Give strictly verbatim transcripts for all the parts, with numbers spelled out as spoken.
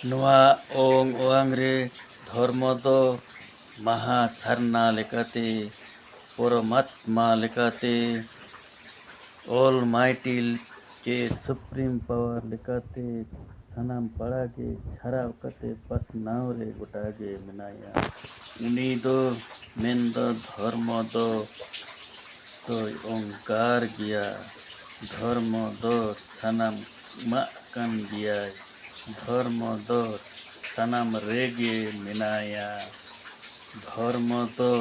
ᱱᱚᱣᱟ ᱚᱝ ᱚᱣᱟᱝ ᱨᱮ ᱫᱷᱚᱨᱢᱚ ᱫᱚ ᱢᱟᱦᱟ ᱥᱟᱨᱱᱟ ᱞᱮᱠᱟᱛᱮ, ᱯᱚᱨᱚᱢᱟᱛᱢᱟ ᱞᱮᱠᱟᱛᱮ, ᱚᱞ ᱢᱟᱭᱴᱤ ᱪᱮ ᱥᱩᱯᱨᱤᱢ ᱯᱟᱣᱟᱨ ᱞᱮᱠᱟᱛᱮ ᱥᱟᱱᱟᱢ ᱯᱟᱲᱟ ᱜᱮ ᱪᱷᱟᱨᱟᱣ ᱠᱟᱛᱮ ᱯᱟᱥᱱᱟᱣ ᱨᱮ ᱜᱚᱴᱟ ᱜᱮ ᱢᱮᱱᱟᱭᱟ᱾ ᱩᱱᱤ ᱫᱚ ᱢᱮᱱᱫᱚ ᱫᱷᱚᱨᱢᱚ ᱫᱚ ᱫᱚᱭ ᱚᱝᱠᱟᱨ ᱜᱮᱭᱟ᱾ ᱫᱷᱚᱨᱢᱚ ᱫᱚ ᱥᱟᱱᱟᱢᱟᱜ ᱠᱟᱱ ᱜᱮᱭᱟᱭ᱾ ᱫᱷᱚᱨᱢᱚ ᱫᱚ ᱥᱟᱱᱟᱢ ᱨᱮᱜᱮ ᱢᱮᱱᱟᱭᱟ᱾ ᱫᱷᱚᱨᱢᱚ ᱫᱚ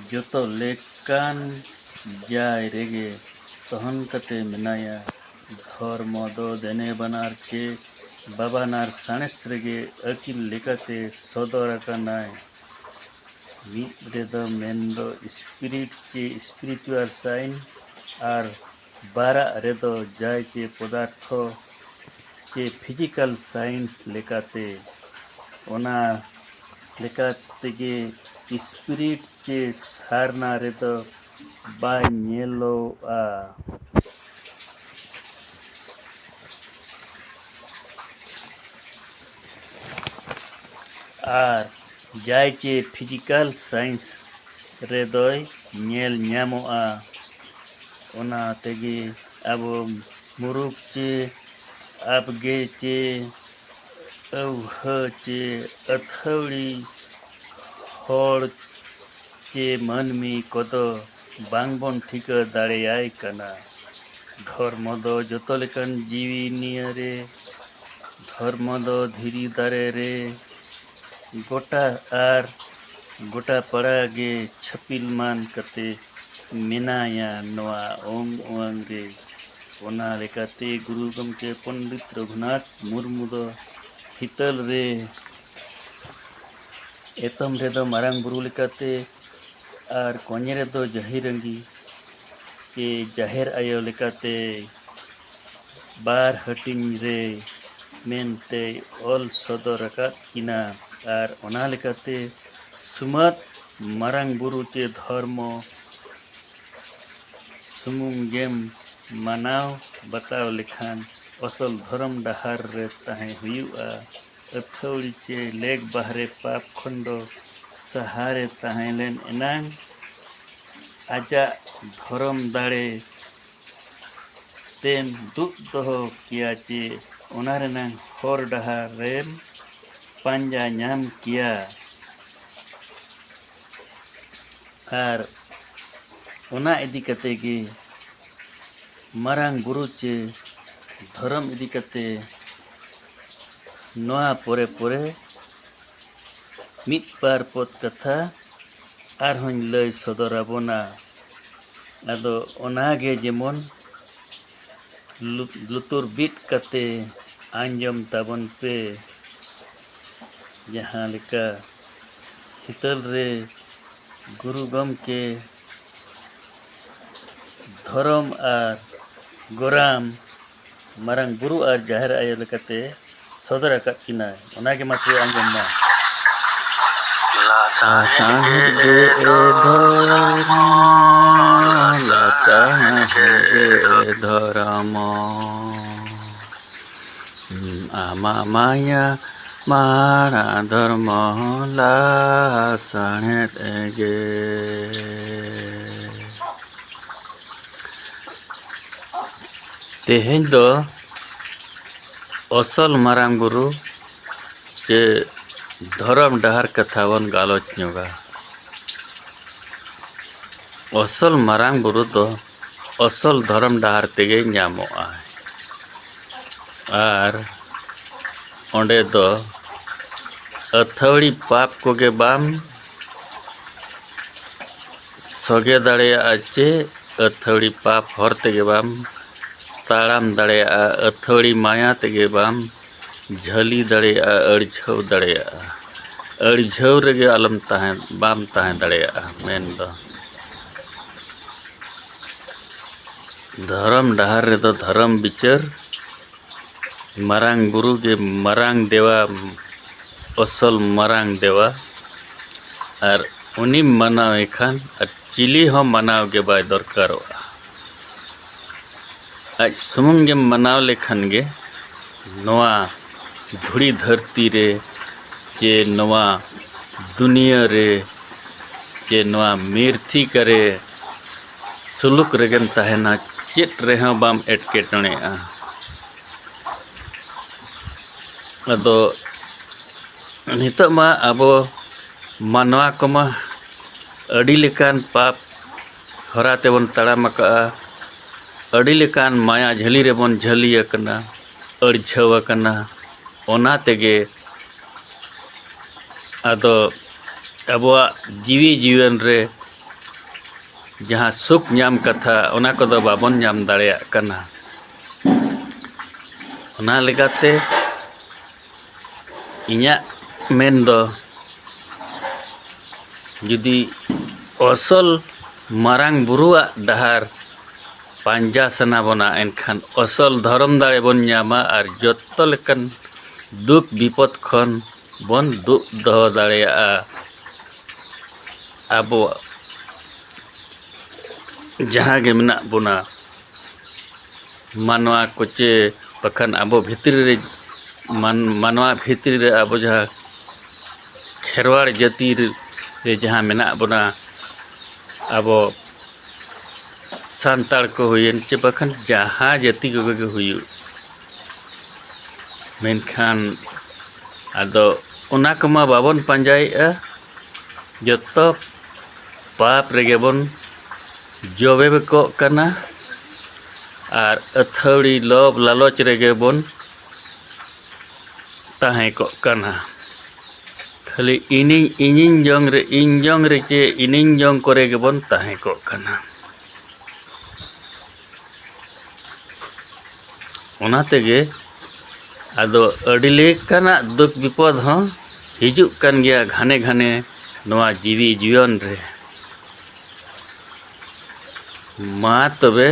ᱡᱚᱛᱚ ᱞᱮᱠᱟᱱ ᱡᱟᱭ ᱨᱮᱜᱮ ᱛᱚᱦᱚᱱ ᱠᱟᱛᱮ ᱢᱮᱱᱟᱭᱟ᱾ ᱫᱷᱚᱨᱢᱚ ᱫᱚ ᱫᱮᱱᱮ ᱵᱟᱱᱟᱨ ᱪᱮ ᱵᱟᱵᱟᱱᱟᱨ ᱥᱟᱬᱮᱥ ᱨᱮᱜᱮ ᱟᱹᱠᱤᱞ ᱞᱮᱠᱟᱛᱮ ᱥᱚᱫᱚᱨ ᱟᱠᱟᱱᱟᱭ᱾ ᱢᱤᱫ ᱨᱮᱫᱚ ᱢᱮᱱᱫᱚ ᱥᱯᱤᱨᱤᱴ ᱪᱮ ᱥᱯᱤᱨᱤᱪᱩᱣᱟᱞ ᱥᱟᱭᱮᱱᱥ ᱟᱨ ᱵᱟᱨᱟᱜ ᱨᱮᱫᱚ ᱡᱟᱭ ᱪᱮ ᱯᱚᱫᱟᱨᱛᱷᱚ ᱪᱮ ᱯᱷᱤᱡᱤᱠᱟᱞ ᱥᱟᱭᱮᱱᱥ ᱞᱮᱠᱟᱛᱮ᱾ ᱚᱱᱟ ᱞᱮᱠᱟ ᱛᱮᱜᱮ ᱥᱯᱤᱨᱤᱴ ᱪᱮ ᱥᱟᱨᱱᱟ ᱨᱮᱫᱚ ᱵᱟᱭ ᱧᱮᱞᱚᱜᱼᱟ᱾ ᱟᱨ ᱡᱟᱭ ᱪᱮ ᱯᱷᱤᱡᱤᱠᱟᱞ ᱥᱟᱭᱮᱱᱥ ᱨᱮᱫᱚᱭ ᱧᱮᱞ ᱧᱟᱢᱚᱜᱼᱟ᱾ ᱚᱱᱟ ᱛᱮᱜᱮ ᱟᱵᱚ ᱢᱩᱨᱩᱠ ᱪᱮ ᱟᱵᱜᱮ ᱪᱮ ᱟᱹᱣᱦᱟᱹ ᱪᱮ ᱟᱹᱛᱷᱟᱹᱣᱲᱤ ᱦᱚᱲ ᱪᱮ ᱢᱟᱹᱱᱢᱤ ᱠᱚᱫᱚ ᱵᱟᱝᱵᱚᱱ ᱴᱷᱤᱠᱟᱹ ᱫᱟᱲᱮᱭᱟᱭ ᱠᱟᱱᱟ᱾ ᱫᱷᱚᱨᱢᱚ ᱫᱚ ᱡᱚᱛᱚ ᱞᱮᱠᱟᱱ ᱡᱤᱣᱤ ᱱᱤᱭᱟᱹᱨᱮ, ᱫᱷᱚᱨᱢᱚ ᱫᱚ ᱫᱷᱤᱨᱤ ᱫᱟᱨᱮ ᱨᱮ, ᱜᱚᱴᱟ ᱟᱨ ᱜᱚᱴᱟ ᱯᱟᱲᱟ ᱜᱮ ᱪᱷᱟᱹᱯᱤᱞ ᱢᱟᱱ ᱠᱟᱛᱮ ᱢᱮᱱᱟᱭᱟ ᱱᱚᱣᱟ ᱚᱝ ᱚᱣᱟᱝ ᱨᱮ᱾ ᱚᱱᱟ ᱞᱮᱠᱟᱛᱮ ᱜᱩᱨᱩ ᱜᱚᱢᱠᱮ ᱯᱚᱱᱰᱤᱛ ᱨᱚᱜᱷᱩᱱᱟᱛᱷ ᱢᱩᱨᱢᱩ ᱫᱚ ᱦᱤᱛᱟᱹᱞ ᱨᱮ ᱮᱛᱚᱢ ᱨᱮᱫᱚ ᱢᱟᱨᱟᱝ ᱵᱩᱨᱩ ᱞᱮᱠᱟᱛᱮ ᱟᱨ ᱠᱚᱧᱮ ᱨᱮᱫᱚ ᱡᱟᱹᱦᱤᱨᱟᱺᱜᱤ ᱪᱮ ᱡᱟᱦᱮᱨ ᱟᱭᱳ ᱞᱮᱠᱟᱛᱮ ᱵᱟᱨ ᱦᱟᱹᱴᱤᱧ ᱨᱮ ᱢᱮᱱᱛᱮᱭ ᱚᱞ ᱥᱚᱫᱚᱨ ᱟᱠᱟᱫ ᱠᱤᱱᱟ᱾ ᱟᱨ ᱚᱱᱟ ᱞᱮᱠᱟᱛᱮ ᱥᱩᱢᱟᱹᱫ ᱢᱟᱨᱟᱝ ᱵᱩᱨᱩ ᱪᱮ ᱫᱷᱚᱨᱢᱚ ᱥᱩᱢᱩᱝ ᱜᱮᱢ ᱢᱟᱱᱟᱣ ᱵᱟᱛᱟᱣ ᱞᱮᱠᱷᱟᱱ ᱚᱥᱚᱞ ᱫᱷᱚᱨᱚᱢ ᱰᱟᱦᱟᱨ ᱨᱮ ᱛᱟᱦᱮᱸ ᱦᱩᱭᱩᱜᱼᱟ᱾ ᱟᱹᱛᱷᱟᱹᱣᱲᱤ ᱪᱮ ᱞᱮᱠ ᱵᱟᱦᱨᱮ ᱯᱟᱯ ᱠᱷᱚᱱ ᱫᱚ ᱥᱟᱦᱟᱨᱮ ᱛᱟᱦᱮᱸ ᱞᱮᱱ ᱮᱱᱟᱝ ᱟᱡᱟᱜ ᱫᱷᱚᱨᱚᱢ ᱫᱟᱲᱮ ᱛᱮᱢ ᱫᱩᱜ ᱫᱚᱦᱚ ᱠᱮᱭᱟ ᱪᱮ ᱚᱱᱟ ᱨᱮᱱᱟᱝ ᱦᱚᱨ ᱰᱟᱦᱟᱨ ᱨᱮᱢ ᱯᱟᱸᱡᱟ ᱧᱟᱢ ᱠᱮᱭᱟ᱾ ᱟᱨ ᱚᱱᱟ ᱤᱫᱤ ᱠᱟᱛᱮ ᱜᱮ ᱢᱟᱨᱟᱝ ᱵᱩᱨᱩ ᱪᱮ ᱫᱷᱚᱨᱚᱢ ᱤᱫᱤ ᱠᱟᱛᱮ ᱱᱚᱣᱟ ᱯᱚᱨᱮ ᱯᱚᱨᱮ ᱢᱤᱫ ᱵᱟᱨ ᱯᱚᱫ ᱠᱟᱛᱷᱟ ᱟᱨᱦᱚᱸᱧ ᱞᱟᱹᱭ ᱥᱚᱫᱚᱨ ᱟᱵᱚᱱᱟ᱾ ᱟᱫᱚ ᱚᱱᱟᱜᱮ ᱡᱮᱢᱚᱱ ᱞᱩ- ᱞᱩᱛᱩᱨ ᱵᱤᱫ ᱠᱟᱛᱮ ᱟᱸᱡᱚᱢ ᱛᱟᱵᱚᱱ ᱯᱮ᱾ ᱡᱟᱦᱟᱸ ᱞᱮᱠᱟ ᱦᱤᱛᱟᱹᱞ ᱨᱮ ᱜᱩᱨᱩ ᱜᱚᱢᱠᱮ ᱫᱷᱚᱨᱚᱢ ᱟᱨ ᱜᱚᱨᱟᱢ ᱢᱟᱨᱟᱝ ᱵᱩᱨᱩ ᱟᱨ ᱡᱟᱦᱮᱨ ᱟᱭᱳ ᱞᱮᱠᱟᱛᱮ ᱥᱚᱫᱚᱨ ᱟᱠᱟᱫ ᱠᱤᱱᱟᱭ, ᱚᱱᱟᱜᱮ ᱢᱟᱥᱮ ᱟᱸᱡᱚᱢ ᱢᱟ᱾ ᱞᱟᱥᱟᱬᱦᱮᱫ ᱜᱮ ᱫᱷᱚᱨᱚᱢ, ᱞᱟᱥᱟᱬᱦᱮᱫ ᱜᱮ ᱫᱷᱚᱨᱚᱢ᱾ ᱟᱢᱟᱜ ᱢᱟᱭᱟ ᱢᱟᱨᱟᱝ ᱫᱷᱚᱨᱢᱚ ᱞᱟᱥᱟᱬᱦᱮᱫ ᱜᱮ᱾ ᱛᱮᱦᱮᱧ ᱫᱚ ᱚᱥᱚᱞ ᱢᱟᱨᱟᱝ ᱵᱩᱨᱩ ᱪᱮ ᱫᱷᱚᱨᱚᱢ ᱰᱟᱦᱟᱨ ᱠᱟᱛᱷᱟ ᱵᱚᱱ ᱜᱟᱞᱚᱪ ᱧᱚᱜᱟ᱾ ᱚᱥᱚᱞ ᱢᱟᱨᱟᱝ ᱵᱩᱨᱩ ᱫᱚ ᱚᱥᱚᱞ ᱫᱷᱚᱨᱚᱢ ᱰᱟᱦᱟᱨ ᱛᱮᱜᱮ ᱧᱟᱢᱚᱜᱼᱟ᱾ ᱟᱨ ᱚᱸᱰᱮ ᱫᱚ ᱟᱹᱛᱷᱟᱹᱣᱲᱤ ᱯᱟᱯ ᱠᱚᱜᱮ ᱵᱟᱢ ᱥᱚᱜᱮ ᱫᱟᱲᱮᱭᱟᱜᱼᱟ ᱪᱮ ᱟᱹᱛᱷᱟᱹᱣᱲᱤ ᱯᱟᱯ ᱦᱚᱨ ᱛᱮᱜᱮ ᱵᱟᱢ ᱛᱟᱲᱟᱢ ᱫᱟᱲᱮᱭᱟᱜᱼᱟ, ᱟᱹᱛᱷᱟᱹᱣᱲᱤ ᱢᱟᱭᱟ ᱛᱮᱜᱮ ᱵᱟᱢ ᱡᱷᱟᱹᱞᱤ ᱫᱟᱲᱮᱭᱟᱜᱼᱟ, ᱟᱹᱲᱡᱷᱟᱹᱣ ᱫᱟᱲᱮᱭᱟᱜᱼᱟ᱾ ᱟᱹᱲᱡᱷᱟᱹᱣ ᱨᱮᱜᱮ ᱟᱞᱚᱢ ᱛᱟᱦᱮᱸ, ᱵᱟᱢ ᱛᱟᱦᱮᱸ ᱫᱟᱲᱮᱭᱟᱜᱼᱟ᱾ ᱢᱮᱱᱫᱚ ᱫᱷᱚᱨᱚᱢ ᱰᱟᱦᱟᱨ ᱨᱮᱫᱚ ᱫᱷᱚᱨᱚᱢ ᱵᱤᱪᱟᱹᱨ, ᱢᱟᱨᱟᱝ ᱵᱩᱨᱩ ᱜᱮ ᱢᱟᱨᱟᱝ ᱫᱮᱣᱟ, ᱚᱥᱚᱞ ᱢᱟᱨᱟᱝ ᱫᱮᱣᱟ᱾ ᱟᱨ ᱩᱱᱤᱢ ᱢᱟᱱᱟᱣᱮ ᱠᱷᱟᱱ ᱟᱨ ᱪᱤᱞᱤ ᱦᱚᱸ ᱢᱟᱱᱟᱣ ᱜᱮ ᱵᱟᱭ ᱫᱚᱨᱠᱟᱨᱚᱜᱼᱟ᱾ ᱟᱡ ᱥᱩᱢᱩᱝ ᱜᱮᱢ ᱢᱟᱱᱟᱣ ᱞᱮᱠᱷᱟᱱ ᱜᱮ ᱱᱚᱣᱟ ᱫᱷᱩᱲᱤ ᱫᱷᱟᱹᱨᱛᱤ ᱨᱮ ᱪᱮ ᱱᱚᱣᱟ ᱫᱩᱱᱤᱭᱟᱹ ᱨᱮ ᱪᱮ ᱱᱚᱣᱟ ᱢᱤᱨᱛᱷᱤᱠᱟ ᱨᱮ ᱥᱩᱞᱩᱠ ᱨᱮᱜᱮᱢ ᱛᱟᱦᱮᱱᱟ, ᱪᱮᱫ ᱨᱮᱦᱚᱸ ᱵᱟᱢ ᱮᱴᱠᱮᱴᱚᱬᱮᱜᱼᱟ᱾ ᱟᱫᱚ ᱱᱤᱛᱚᱜ ᱢᱟ ᱟᱵᱚ ᱢᱟᱱᱣᱟ ᱠᱚᱢᱟ ᱟᱹᱰᱤ ᱞᱮᱠᱟᱱ ᱯᱟᱯ ᱦᱚᱨᱟ ᱛᱮᱵᱚᱱ ᱛᱟᱲᱟᱢ ᱟᱠᱟᱫᱼᱟ, ᱟᱹᱰᱤ ᱞᱮᱠᱟᱱ ᱢᱟᱭᱟ ᱡᱷᱟᱹᱞᱤ ᱨᱮᱵᱚᱱ ᱡᱷᱟᱹᱞᱤ ᱟᱠᱟᱱᱟ, ᱟᱹᱲᱡᱷᱟᱹᱣ ᱟᱠᱟᱱᱟ᱾ ᱚᱱᱟ ᱛᱮᱜᱮ ᱟᱫᱚ ᱟᱵᱚᱣᱟᱜ ᱡᱤᱣᱤ ᱡᱤᱭᱚᱱ ᱨᱮ ᱡᱟᱦᱟᱸ ᱥᱩᱠ ᱧᱟᱢ ᱠᱟᱛᱷᱟ, ᱚᱱᱟ ᱠᱚᱫᱚ ᱵᱟᱵᱚᱱ ᱧᱟᱢ ᱫᱟᱲᱮᱭᱟᱜ ᱠᱟᱱᱟ᱾ ᱚᱱᱟ ᱞᱮᱠᱟᱛᱮ ᱤᱧᱟᱹᱜ ᱢᱮᱱ ᱫᱚ, ᱡᱩᱫᱤ ᱚᱥᱚᱞ ᱢᱟᱨᱟᱝ ᱵᱩᱨᱩᱣᱟᱜ ᱰᱟᱦᱟᱨ ᱯᱟᱸᱡᱟ ᱥᱟᱱᱟ ᱵᱚᱱᱟ, ᱮᱱᱠᱷᱟᱱ ᱚᱥᱚᱞ ᱫᱷᱚᱨᱚᱢ ᱫᱟᱲᱮ ᱵᱚᱱ ᱧᱟᱢᱟ ᱟᱨ ᱡᱚᱛᱚ ᱞᱮᱠᱟᱱ ᱫᱩᱠ ᱵᱤᱯᱚᱫ ᱠᱷᱚᱱ ᱵᱚᱱ ᱫᱩᱜ ᱫᱚᱦᱚ ᱫᱟᱲᱮᱭᱟᱜᱼᱟ᱾ ᱟᱵᱚ ᱡᱟᱦᱟᱸ ᱜᱮ ᱢᱮᱱᱟᱜ ᱵᱚᱱᱟ, ᱢᱟᱱᱣᱟ ᱠᱚ ᱪᱮ ᱵᱟᱠᱷᱟᱱ ᱟᱵᱚ ᱵᱷᱤᱛᱨᱤ ᱨᱮ, ᱢᱟᱱ-, ᱢᱟᱱᱣᱟ ᱵᱷᱤᱛᱨᱤ ᱨᱮ ᱟᱵᱚ ᱡᱟᱦᱟᱸ ᱠᱷᱮᱨᱣᱟᱲ ᱡᱟᱹᱛᱤ ᱨᱮ ᱡᱟᱦᱟᱸ ᱢᱮᱱᱟᱜ ᱵᱚᱱᱟ, ᱟᱵᱚ ᱥᱟᱱᱛᱟᱲ ᱠᱚ ᱦᱩᱭᱮᱱ ᱪᱮ ᱵᱟᱠᱷᱟᱱ ᱡᱟᱦᱟᱸ ᱡᱟᱹᱛᱤ ᱠᱚᱜᱮ ᱜᱮ ᱦᱩᱭᱩᱜ, ᱢᱮᱱᱠᱷᱟᱱ ᱟᱫᱚ ᱚᱱᱟ ᱠᱚᱢᱟ ᱵᱟᱵᱚᱱ ᱯᱟᱸᱡᱟᱭᱮᱫᱼᱟ, ᱡᱚᱛᱚ ᱯᱟᱯ ᱨᱮᱜᱮ ᱵᱚᱱ ᱡᱚᱵᱮ ᱠᱚᱜ ᱠᱟᱱᱟ ᱟᱨ ᱟᱹᱛᱷᱟᱹᱣᱲᱤ ᱞᱚᱵᱽ ᱞᱟᱞᱚᱪ ᱨᱮᱜᱮ ᱵᱚᱱ ᱛᱟᱦᱮᱸ ᱠᱚᱜ ᱠᱟᱱᱟ᱾ ᱠᱷᱟᱹᱞᱤ ᱤᱧᱤᱧ, ᱤᱧᱤᱧ ᱡᱚᱝ ᱨᱮ, ᱤᱧ ᱡᱚᱝ ᱨᱮ ᱪᱮ ᱤᱧᱤᱧ ᱡᱚᱝ ᱠᱚᱨᱮ ᱜᱮᱵᱚᱱ ᱛᱟᱦᱮᱸ ᱠᱚᱜ ᱠᱟᱱᱟ᱾ ᱚᱱᱟ ᱛᱮᱜᱮ ᱟᱫᱚ ᱟᱹᱰᱤ ᱞᱮᱠᱟᱱᱟᱜ ᱫᱩᱠ ᱵᱤᱯᱚᱫ ᱦᱚᱸ ᱦᱤᱡᱩᱜ ᱠᱟᱱ ᱜᱮᱭᱟ ᱜᱷᱟᱱᱮ ᱜᱷᱟᱱᱮ ᱱᱚᱣᱟ ᱡᱤᱣᱤ ᱡᱤᱭᱚᱱ ᱨᱮ᱾ ᱢᱟ ᱛᱚᱵᱮ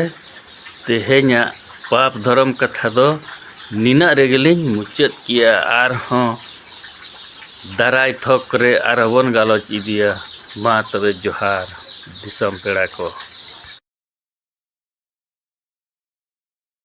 ᱛᱮᱦᱮᱧᱟᱜ ᱯᱟᱯ ᱫᱷᱚᱨᱚᱢ ᱠᱟᱛᱷᱟ ᱫᱚ ᱱᱤᱱᱟᱹᱜ ᱨᱮᱜᱮᱞᱤᱧ ᱢᱩᱪᱟᱹᱫ ᱠᱮᱜᱼᱟ᱾ ᱟᱨᱦᱚᱸ ᱫᱟᱨᱟᱭ ᱛᱷᱚᱠ ᱨᱮ ᱟᱨᱦᱚᱸ ᱵᱚᱱ ᱜᱟᱞᱚᱪ ᱤᱫᱤᱭᱟ᱾ ᱢᱟ ᱛᱚᱵᱮ ᱡᱚᱦᱟᱨ ᱫᱤᱥᱚᱢ ᱯᱮᱲᱟ ᱠᱚ᱾